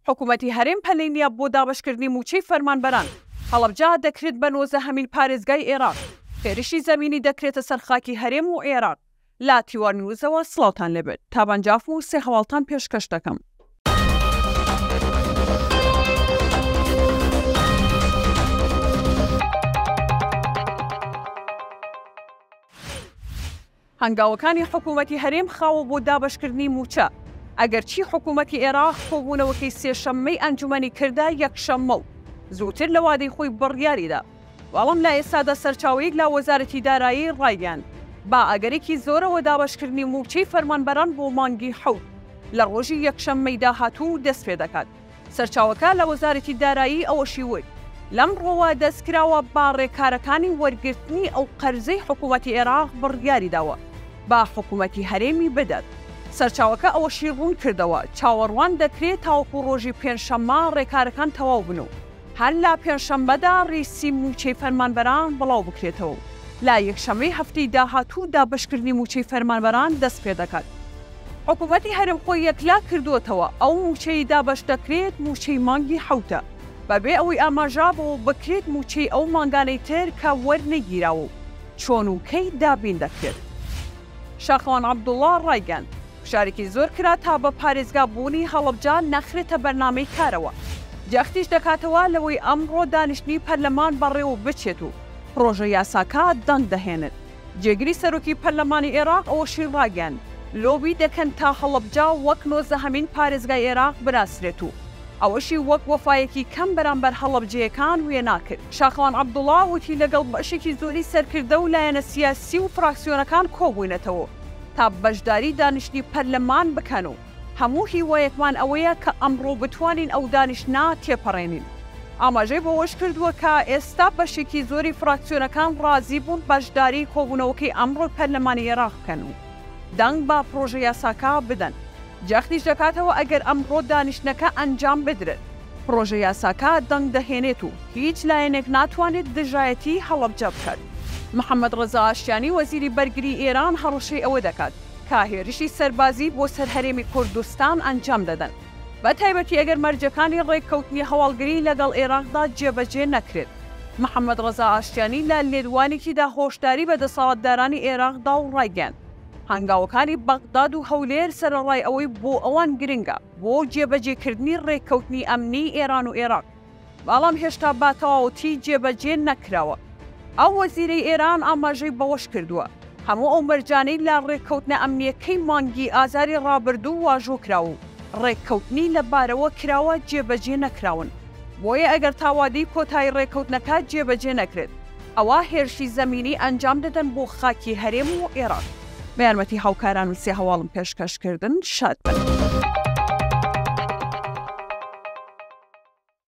حکومەتی هەرێم پەلەی نییە بۆ دابەشکردنی مووچەی فەرمانبەران، هەڵەبجە دەکرێت بە نۆزدەهەمین پارێزگای عێراق، هێرشی زەمینی دەکرێتە سەر خاکی هەرێم و عێراق. لە تیوار نیوزەوە سڵاوتان لێبێت، تابان جاف و سێ هەواڵتان پێشکەش دەکەم. هەنگاوەکانی حکوومەتی هەرێم خاوە بۆ دابەشکردنی مووچە، ئەگەرچی حکوومەتی عێراق کۆبوونەوەکەی سێشەممەی ئەنجومەنی کردە یەکشەممە و زووتر لە وادەی خۆی بڕیاریدا، بەڵام لە ئێستادا سەرچاوەیەک لە وەزارەتی دارایی ڕایگەیاند، بە ئەگەرێکی زۆرەوە دابەشکردنی مووچەی فەرمانبەران بۆ مانگی حەوت لە ڕۆژی یەکشەممەی داهاتوو دەستپێدەکات. سەرچاوەکە لە وەزارەتی دارایی ئەوەشی وت، لەمڕۆوە دەستکراوە بە ڕێکارەکانی وەرگرتنی ئەو قەرزەی حکومەتی عێراق بڕیاریداوە بە حکومەتی هەرێمی بدات. سەرچاوەکە ئەوەشی ڕوونکردەوە، چاوەڕوان دەکرێت تاوەکو ڕۆژی پێنجشەممە ڕێکارەکان تەواو بن و هەر لە پێنجشەممەدا ڕیستی مووچەی فەرمانبەران بڵاوبکرێتەوە و لە یەکشەممەی هەفتەی داهاتوو دابەشکردنی مووچەی فەرمانبەران دەستپێدەکات. حکومەتی هەرێم خۆی یەکلا کردووەتەوە ئەو مووچەی دابەش دەکرێت مووچەی مانگی حەوتە، بەبێ ئەوەی ئاماژە بەوە بکرێت مووچەی ئەو مانگانەی تر کە وەرنەگیراوە و چۆن و کەی دابین دەکرێت. شاخەوان عەبدوڵا ڕایگەیاند، فشارێکی زۆر کرا تا بە پارێزگا بوونی هەڵەبجە نەخرێتە بەرنامەی کارەوە، جەختیش دەکاتەوە لەوەی ئەمڕۆ دانیشتنی پەرلەمان بەڕێوە بچێت و پڕۆژە یاساکە دەنگ دەهێنن. جێگری سەرۆکی پەرلەمانی عێراق ئەوەشی ڕاگەیاند، لۆبی دەکەن تا هەڵەبجە وەک نۆزدەهەمین پارێزگای عێراق بناسرێت و ئەوەشی وەک وەفایەکی کەم بەرامبەر هەڵەبجەیەکان وێنا کرد. شاخەوان عەبدوڵا وتی لەگەڵ بەشێکی زۆری سەرکردە و لایەنە سیاسی و فراکسیۆنەکان کۆبووینەتەوە تا بەشداری دانیشتنی پەرلەمان بکەن و هەموو هیوایەکمان ئەوەیە کە ئەمڕۆ بتوانین ئەو دانیشتنە تێپەڕێنین. ئاماژەی بەوەشکردووە کە ئێستا بەشێکی زۆری فراکسیۆنەکان ڕازی بوون بەشداری کۆبوونەوەکەی ئەمڕۆی پەرلەمانی عێراق بکەن و دەنگ بە پڕۆژەیاساکە بدەن. جەختیش دەکاتەوە ئەگەر ئەمڕۆ دانیشتنەکە ئەنجام بدرێت، پڕۆژەیاساکە دەنگ دەهێنێت و هیچ لایەنێک ناتوانێت دژایەتی هەڵەبجە بکات. محەمەد ڕەزا ئاشتیانی وەزیری بەرگری ئێران هەڕەشەی ئەوە دەکات، کە هێرشی سەربازی بۆ سەر هەرێمی کوردستان ئەنجام دەدەن، بە تایبەتی ئەگەر مەرجەکانی ڕێککەوتنی هەواڵگری لەگەڵ عێراقدا جێبەجێ نەکرێت. محەمەد ڕەزا ئاشتیانی لە لێدوانێکیدا هۆشداری بە دەسەڵاتدارانی عێراق دا و ڕایگەیاند، هەنگاوەکانی بەغداد و هەولێر سەرەڕای ئەوەی بۆ ئەوان گرنگە بۆ جێبەجێکردنی ڕێککەوتنی ئەمنیی ئێران و عێراق، بەڵام هێشتا بە تەواوەتی جێبەجێ نەکراوە. ئەو وەزیرەی ئێران ئاماژەی بەوەشکردووە، هەموو ئەو مەرجانەی لە ڕێککەوتنە ئەمنییەکەی مانگی ئازاری ڕابردوو واژۆ کراوە و ڕێککەوتنی لەبارەوە کراوە جێبەجێ نەکراون، بۆیە ئەگەر تا وادەی کۆتایی ڕێککەوتنەکە جێبەجێ نەکرێت، ئەوا هێرشی زەمینی ئەنجام دەدەن بۆ خاکی هەرێم و عێراق. بە یارمەتی هاوکارانم سێ هەواڵم پێشکەش کردن. شاد بن.